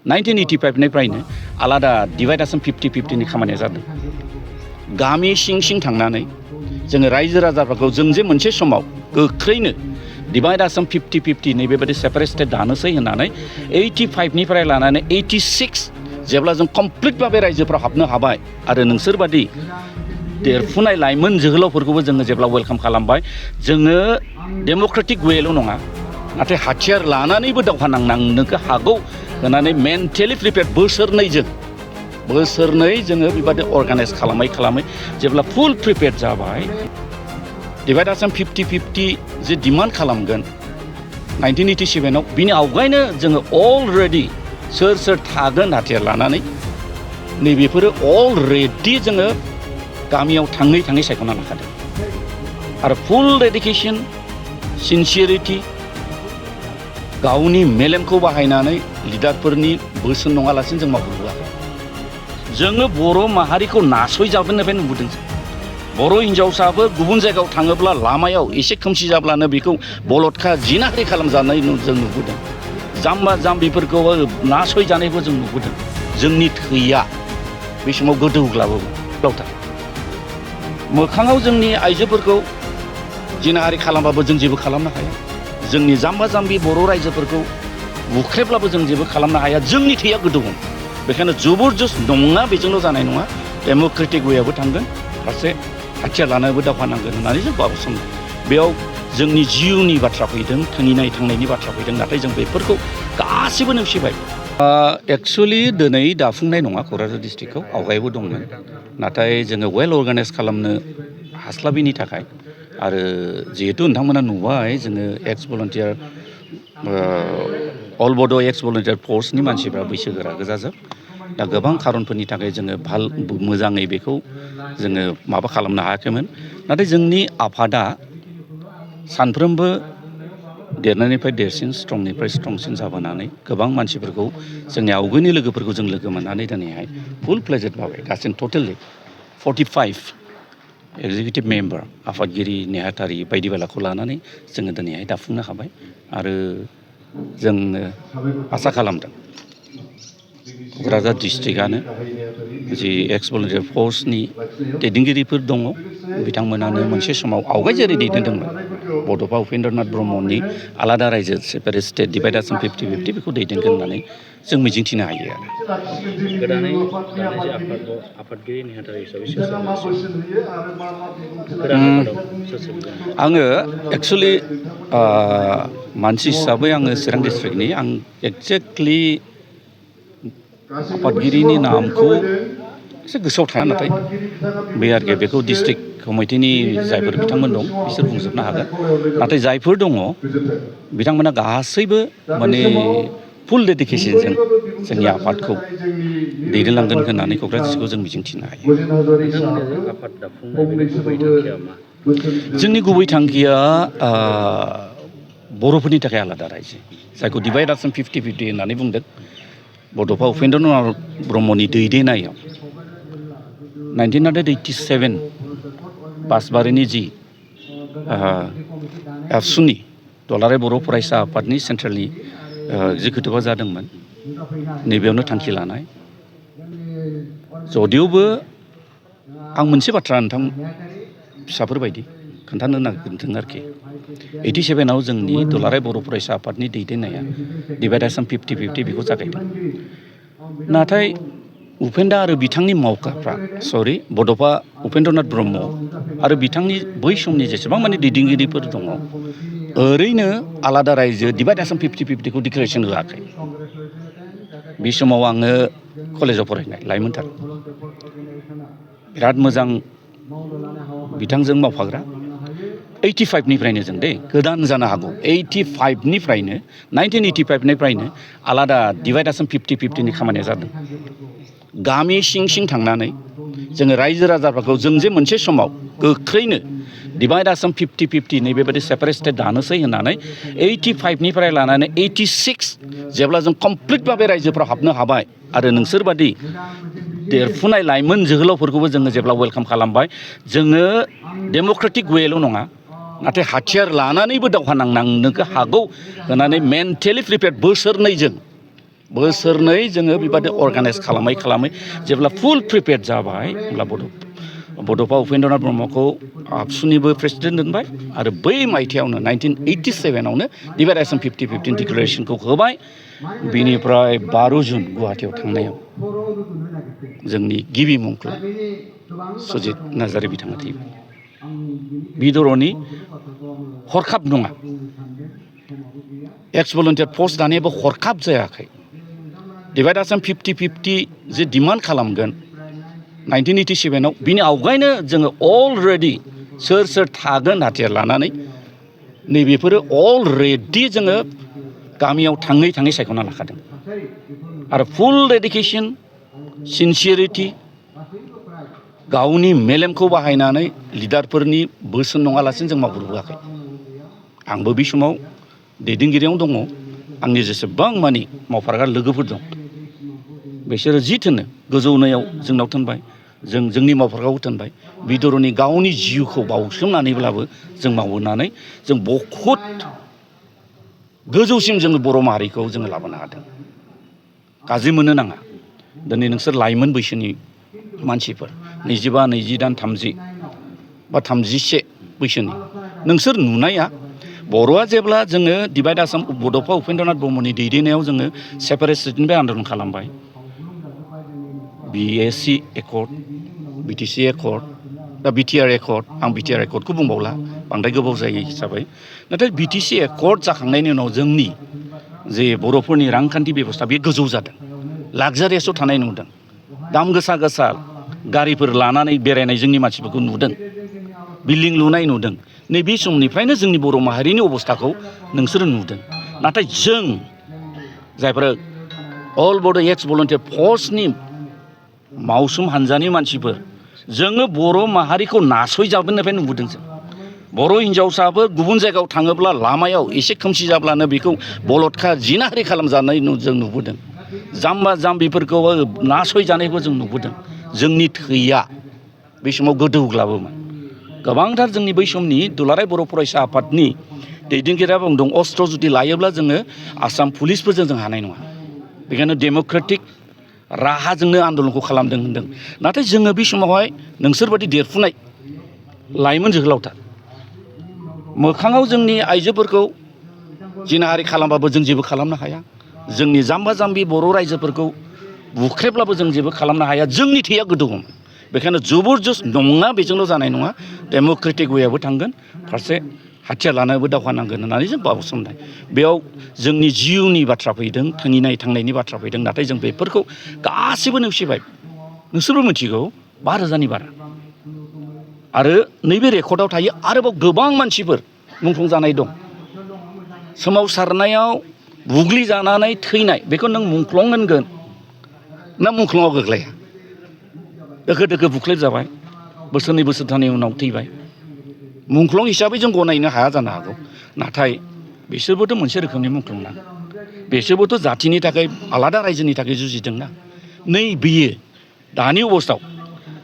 1985 निफ्रायनो आलादा डिभाइड आसाम 50-50 नि खामानिया जादों गामि सिं सिं थांनानै जोङो रायजो राजाफोरखौ जों जे मोनसे समाव गोख्रैनो डिभाइड आसाम 50-50 नै बेबायदि सेपारेट स्टेट दानोसै होननानै 85 निफ्राय लानानै 86 जेब्ला जों कमप्लिट भाबे रायजोफ्राव हाबनो हाबाय आरो नोंसोरबादि देरफुनाय लाइमोन जोहोलावफोरखौबो जोङो जेब्ला वेलकाम खालामबाय जोङो डेम'क्रेटिक वेल' नङा नाथाय हाथियार लानानैबो दावहा नांनो हागौ होननानै मेन्टेलि प्रिपेयार बोसोरनै जोङो बेबादि अर्गानाइज खालामै जेब्ला फुल प्रिपेयार जाबाय डिभाइड आसाम 50-50 जे डिमान्ड खालामगोन 1987 आव बिनि आवगायनो जोङो अलरेडि सोर थागोन हाथियार लानानै नैबेफोरो अलरेडि जोङो गामियाव थाङै सायख'ना लाखादों आरो फुल डेडिकेशन सिनसियारिटि गावनि मेलेमखौ बाहायनानै लिडारफोरनि बोसोन नङालासिनो जों मावबोआखै जोङो बर' माहारिखौ नासयजाबोनायनिफ्राय नुबोदों बर' हिन्जावसाबो गुबुन जायगायाव थाङोब्ला लामायाव एसे खोमसि जाब्लानो बेखौ बलदखा जिनाहारि खालामजानाय जों नुबोदों जाम्बा जाम्बिफोरखौ नासयजानायबो जों नुबोदों जोंनि थैया बे समाव गोदौग्लाबो लावथार मोखाङाव जोंनि आइजोफोरखौ जिनाहारि खालामबाबो जों जेबो खालामनो हाया जोंनि जाम्बा जाम्बि बर' रायजोफोरखौ बुख्रेब्लाबो जों जेबो खालामनो हाया जोंनि थैया गोदौगोन बेखायनो जबरदस्त नङा बेजोंल' जानाय नङा डेम'क्रेटिक वेयावबो थांगोन फारसे हाथियार लानानैबो दावहा नांगोन होननानै जों बावसोमो बेयाव जोंनि जिउनि बाथ्रा फैदों थांनायनि बाथ्रा फैदों नाथाय जों बेफोरखौ गासिबो नेवसिबाय एक्सुवेलि दिनै दाफुंनाय नङा क'क्राझार डिस्ट्रिक्टखौ आवगायबो दंमोन नाथाय जोङो वेल अर्गानाइज खालामनो हास्लाबिनि थाखाय आरो जिहेतु नोंथांमोना नुबाय जोङो एक्स भलन्टियार अल बड' एक्स भलन्टियार फर्सनि मानसिफ्रा बैसोगोरा गोजाजोब दा गोबां खारनफोरनि थाखाय जोङो मोजाङै बेखौ जोङो माबा खालामनो हायाखैमोन नाथाय जोंनि आफादा सानफ्रोमबो देरनायनिफ्राय देरसिन स्ट्रंनिफ्राय स्ट्रंसिन जाबोनानै गोबां मानसिफोरखौ जोंनि आवगोलनि लोगोफोरखौ जों लोगो मोननानै दिनैहाय फुल प्लेजेड भाबै गासै टटेलि 45 एक्जिकिउटिभ मेम्बार आफादगिरि नेहाथारि बायदि बालाखौ लानानै जोङो दिनैहाय दाफुंनो हाबाय आरो जोङो आसा खालामदों क'क्राझार डिस्ट्रिक्टआनो जि एक्स भलन्टियार फर्सनि दैदेनगिरिफोर दङ बिथांमोनानो मोनसे समाव आवगाय जेरै दैदेनदोंमोन बड'फा उपेन्द्रनाथ ब्रह्मनि आलादा रायजो सेपारेट स्टेट डिभाइड आसाम 50-50 बेखौ दैदेनगोन होननानै जों मिजिंथिनो हायो आरो गोदानै दानाय जे आफादगिरि नेहाथारि हिसाबै आङो एक्सुवेलि मानसि हिसाबै आङो चिरां डिस्ट्रिक्टनि आं एक्जेक्टलि आफादगिरिनि नामखौ एसे गोसोआव थाया नाथाय बे आरोखि बेखौ डिस्ट्रिक्ट कमिटिनि जायफोर बिथांमोन दं बिसोर बुंजोबनो हागोन नाथाय जायफोर दङ बिथांमोना गासैबो माने फुल डेडिकेसनजों जोंनि आफादखौ दैदेनलांगोन होननानै क'क्राझार डिस्ट्रिक्टखौ जों मिजिंथिनो हायो जोंनि गुबै थांखिया बर'फोरनि थाखाय आलादा रायजो जायखौ डिभाइड आसाम 50-50 होननानै बुंदों बड'फा उपेन्द्रनाथ ब्रह्मनि दैदेननायाव 1987 बासबारिनि जि एबसुनि दुलाराय बर' फरायसा आफादनि सेन्ट्रेलनि एग्जिकिउटिभआ जादोंमोन नैबेयावनो थांखि लानाय जदिउबो आं मोनसे बाथ्रा नोंथां फिसाफोरबायदि खोन्थानो नागिरदों आरोखि 87 आव जोंनि दुलाराय बर' फरायसा आफादनि दैदेननाया डिभाइड आसाम 50-50 बेखौ जागायदों नाथाय उपेन्द्र आरो बिथांनि मावखाफ्रा बड'फा उपेन्द्रनाथ ब्रह्म आरो बिथांनि बै समनि जेसेबां माने दैदेनगिरिफोर दङ ओरैनो आलादा रायजो डिभाइड आसाम 50-50 खौ डिक्लेरेसन होआखै बे समाव आङो कलेजाव फरायनाय लाइमोनथार बिराद मोजां बिथांजों मावफाग्रा 85 निफ्रायनो जों गोदान जानो हागौ 1985 निफ्रायनो आलादा डिभाइड आसाम 50-50 नि खामानिया जादों गामि सिं सिं थांनानै जोङो रायजो राजाफोरखौ जों जे मोनसे समाव गोख्रैनो डिभाइड आसाम 50-50 नै बेबायदि सेपारेट स्टेट दानोसै होननानै 85 निफ्राय लानानै 86 जेब्ला जों कमप्लिट भाबे रायजोफ्राव हाबनो हाबाय आरो नोंसोरबादि देरफुनाय लाइमोन जोहोलावफोरखौबो जोङो जेब्ला वेलकाम खालामबाय जोङो डेम'क्रेटिक वेल' नङा नाथाय हाथियार लानानैबो दावहा नांनो हागौ होननानै मेन्टेलि प्रिपेयार बोसोरनै बोसोरनै जोङो बेबादि अर्गानाइज खालामै जेब्ला फुल प्रिपेयार जाबाय अब्ला बड'फा उपेन्द्रनाथ ब्रह्मखौ आबसुनिबो प्रेसिडेन्ट दोनबाय आरो बै मायथाइयावनो 1987आवनो डिभाइडेसन 50-50 डिक्लेरेसनखौ होबाय। बिनिफ्राय 12 जुन गुवाहाटीयाव थांनायाव जोंनि गिबि मुंख्लं सुजित नार्जारी बिथाङा थैबाय। बिदरनि हरखाब नङा, एक्स भलन्टियार पस्ट दानायाबो हरखाब जायाखै। डिभाइडेसन 50-50 जे डिमान्ड खालामगोन 1987आव बिनि आवगायनो जोङो अलरेडि सोर थागोन हाथियार लानानै नैबेफोरो अलरेडि जोङो गामियाव थाङै सायख'ना लाखादों आरो फुल डेडिकेसन सिनसियारिटि गावनि मेलेमखौ बाहायनानै लिडारफोरनि बोसोन नङालासिनो जों मावबोआखै। आंबो बे समाव दैदेनगिरियाव दङ, आंनि जेसेबां मानि मावफाग्रा लोगोफोर दं बिसोरो जि थोनो गोजौनायाव जोंनाव थोनबाय, जोंनि मावफाग्राखौ थोनबाय। बिदरनि गावनि जिउखौ बावसोमनानैब्लाबो जों मावबोनानै जों बहुद गोजौसिम जोङो बर' माहारिखौ जोङो लाबोनो हादों। गाज्रि मोननो नाङा। दिनै नोंसोर लाइमोन बैसोनि मानसिफोर 22, 20, 30 बा 31 बैसोनि नोंसोर नुनाया बर'आ जेब्ला जोङो डिभाइड आसाम बड'फा उपेन्द्रनाथ ब्रह्मनि दैदेननायाव जोङो सेपारेट स्टेटनिफ्राय आन्दलन खालामबाय। BAC एकर्ड, BTC एकर्ड, दा BTR एकर्ड, आं BTR एकर्डखौ बुंबावला बांद्राय गोबाव जायो हिसाबै। नाथाय BTC एकर्ड जाखांनायनि उनाव जोंनि जे बर'फोरनि रांखान्थि बेबस्था बे गोजौ जादों, लाक्जारियासआव थानाय नुदों, दाम गोसा गारिफोर लानानै बेरायनाय जोंनि मानसिफोरखौ नुदों, बिल्डिं लुनाय नुदों। नैबे समनिफ्रायनो जोंनि बर' माहारिनि अबस्थाखौ नोंसोरो नुदों। नाथाय जों जायफोर अल बड' एक्स भलन्टियार फर्सनि मावसुम हान्जानि मानसिफोर जोङो बर' माहारिखौ नासयजाबोनायनिफ्राय नुबोदों। जों बर' हिन्जावसाबो गुबुन जायगायाव थाङोब्ला लामायाव एसे खोमसि जाब्लानो बेखौ बलदखा जिनाहारि खालामजानाय जों नुबोदों। जाम्बा जाम्बिफोरखौ नासयजानायखौ जों नुबोदों। जोंनि थैया बे समाव गोदौग्लाबोमोन। गोबांथार जोंनि बै समनि दुलाराय बर' फरायसा आफादनि दैदेनगिरिया बुंदों अस्त्र जुदि लायोब्ला जोङो आसाम पुलिसफोरजों जों हानाय नङा, बेखायनो डेम'क्रेटिक राहाजोंनो आन्दलनखौ खालामदों होनदों। नाथाय जोङो बे समावहाय नोंसोरबादि देरफुनाय लाइमोन जोहोलावथा मोखाङाव जोंनि आइजोफोरखौ जिनाहारि खालामबाबो जों जेबो खालामनो हाया, जोंनि जाम्बा जाम्बि बर' रायजोफोरखौ बुख्रेब्लाबो जों जेबो खालामनो हाया। जोंनि थैया गोदौमोन। बेखायनो जबरजस्त नङा, बेजोंल' जानाय नङा, डेम'क्रेटिक वेयाबो थांगोन, फारसे हाथियार लानानैबो दावहा नांगोन होननानै जों बावसोमनाय। बेयाव जोंनि जिउनि बाथ्रा फैदों, थांनायनि बाथ्रा फैदों। नाथाय जों बेफोरखौ गासैबो नेवसिबाय। नोंसोरबो मिथिगौ 5,000नि बारा। आरो नैबे रेकर्डआव थायो आरोबाव गोबां मानसिफोर मुंख्लं जानाय दं। सोमावसारनायाव बुग्लिजानानै थैनाय, बेखौ नों मुंख्लं होनगोन ना मुंख्लङाव गोग्लैया? दोखो बुख्लेब जाबाय, बोसोरनै बोसोरथामनि उनाव थैबाय। मुंख्लं हिसाबै जों गनायनो हाया जानो हागौ, नाथाय बिसोरबोथ' मोनसे रोखोमनि मुंख्लं ना। बिसोरबोथ' जाथिनि थाखाय, आलादा रायजोनि थाखाय जुजिदोंना। नै बेयो दानि अबस्थायाव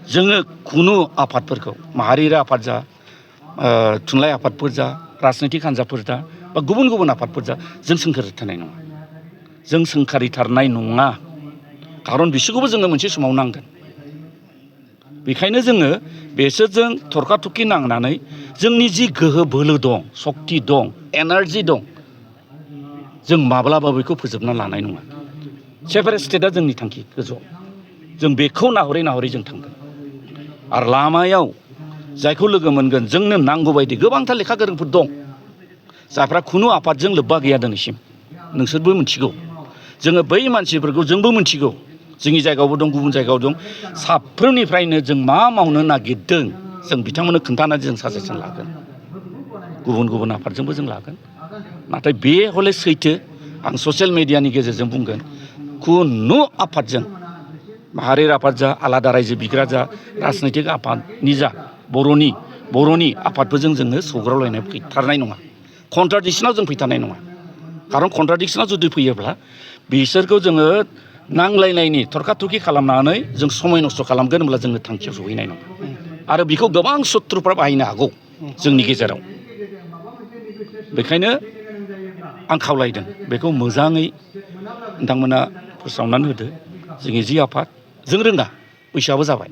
जोङो खुनु आफादफोरखौ, माहारियारि आफाद जा, थुनलाइ आफादफोर जा, राजनैतिक हान्जाफोर जा, बा गुबुन आफादफोर जा, जों सोंखारिथारनाय नङा। जों सोंखारिथारनाय नङा, खारन बिसोरखौबो जोङो मोनसे समाव नांगोन। बेखायनो जोङो बेसोरजों थरखा थरखि नांनानै जोंनि जि गोहो बोलो दं, सक्ति दं, एनार्जि दं, जों माब्लाबाबो बेखौ फोजोबना लानाय नङा। सेपारेट स्टेटआ जोंनि थांखि गोजौआव, जों बेखौ नाहरै जों थांगोन। आरो लामायाव जायखौ लोगो मोनगोन, जोंनो नांगौ बायदि गोबांथार लेखा गोरोंफोर दं, जायफ्रा खुनु आफादजों लोब्बा गैया दिनैसिम। नोंसोरबो मिथिगौ, जोङो बै मानसिफोरखौ जोंबो मिथिगौ। जोंनि जायगायावबो दं, गुबुन जायगायाव दं। साफ्रोमनिफ्रायनो जों मा मावनो नागिरदों जों बिथांमोननो खोन्थानानै जों साजेसन लागोन। गुबुन आफादजोंबो जों लागोन। नाथाय बे हले सैथो, आं ससियेल मिडियानि गेजेरजों बुंगोन, खुनु आफादजों, माहारियारि आफाद जा, आलादा रायजो बिग्रा जा, राजनैतिक आफादनि जा, बर'नि आफादफोरजों जोङो सौग्रावलायनाय फैथारनाय नङा। कन्ट्राडिक्सनाव जों फैथारनाय नङा। खारन कन्ट्राडिक्सनाव जुदि फैयोब्ला बिसोरखौ जोङो नांलायनायनि थरखा थरखि खालामनानै जों समय नस्थ' खालामगोन, होनब्ला जोङो थांखियाव सहैनाय नङा। आरो बेखौ गोबां सुथ्रुफ्रा बाहायनो हागौ जोंनि गेजेराव। बेखायनो आं खावलायदों बेखौ मोजाङै नोंथांमोना फोसावनानै होदो जोंनि जि आफाद जों रोङा बैसोआबो जाबाय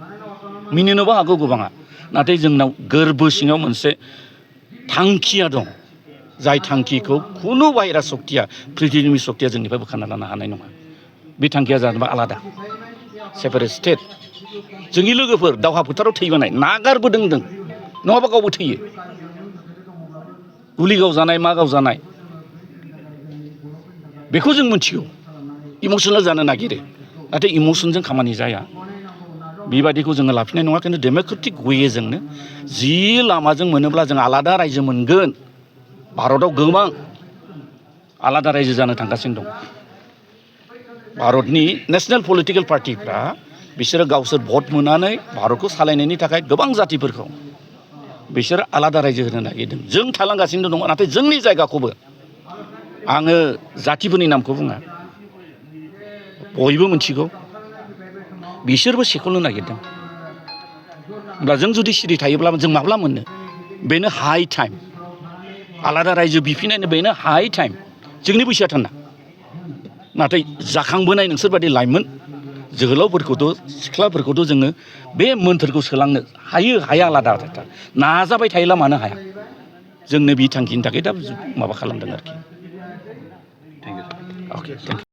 मिनिनोबो हागौ गोबाङा नाथाय जोंनाव गोरबो सिङाव मोनसे थांखिया दं जाय थांखिखौ खुनु बाहेरा सक्तिया पृथिबिनि सक्तिया जोंनिफ्राय बोखारना लानो हानाय नङा बे थांखिया जादों आलादा सेपारेट स्टेट जोंनि लोगोफोर दावहा फोथाराव थैबोनाय नागारबोदों नङाबा गावबो थैयो गुलि गावजानाय मा गावजानाय बेखौ जों मिथिगौ इमसनेल जानो नागिरो नाथाय इमसनजों खामानि जाया बेबादिखौ जोङो लाफिननाय नङा खिन्थु डेम'क्रेटिक वेजोंनो जि लामाजों मोनोब्ला जों आलादा रायजो मोनगोन भारताव गोबां आलादा रायजो जानो थांगासिनो दं भारतनि नेशनेल पलिटिकेल पार्टिफ्रा बिसोरो गावसोर भट मोननानै भारतखौ सालायनायनि थाखाय गोबां जातिफोरखौ बिसोरो आलादा रायजो होनो नागिरदों जों थालांगासिनो दङ नाथाय जोंनि जायगाखौबो आङो जातिफोरनि नामखौ बुङा बयबो मिथिगौ बिसोरबो सेख'नो नागिरदों होमब्ला जों जुदि सिरि थायोब्ला जों माब्ला मोननो बेनो हाइ टाइम आलादा रायजो बिफिननायनो बेनो हाइ टाइम जोंनि बैसोआ थाना नाथाय जाखांबोनाय नोंसोरबादि लाइमोन जोहोलावफोरखौथ' सिख्लाफोरखौथ' जोङो बे मोन्थोरखौ सोलांनो हाया आलादा खोथा नाजाबाय थायोब्ला मानो हाया जोंनो बि थांखिनि थाखाय दा माबा खालामदों आरोखि thank you okay thank you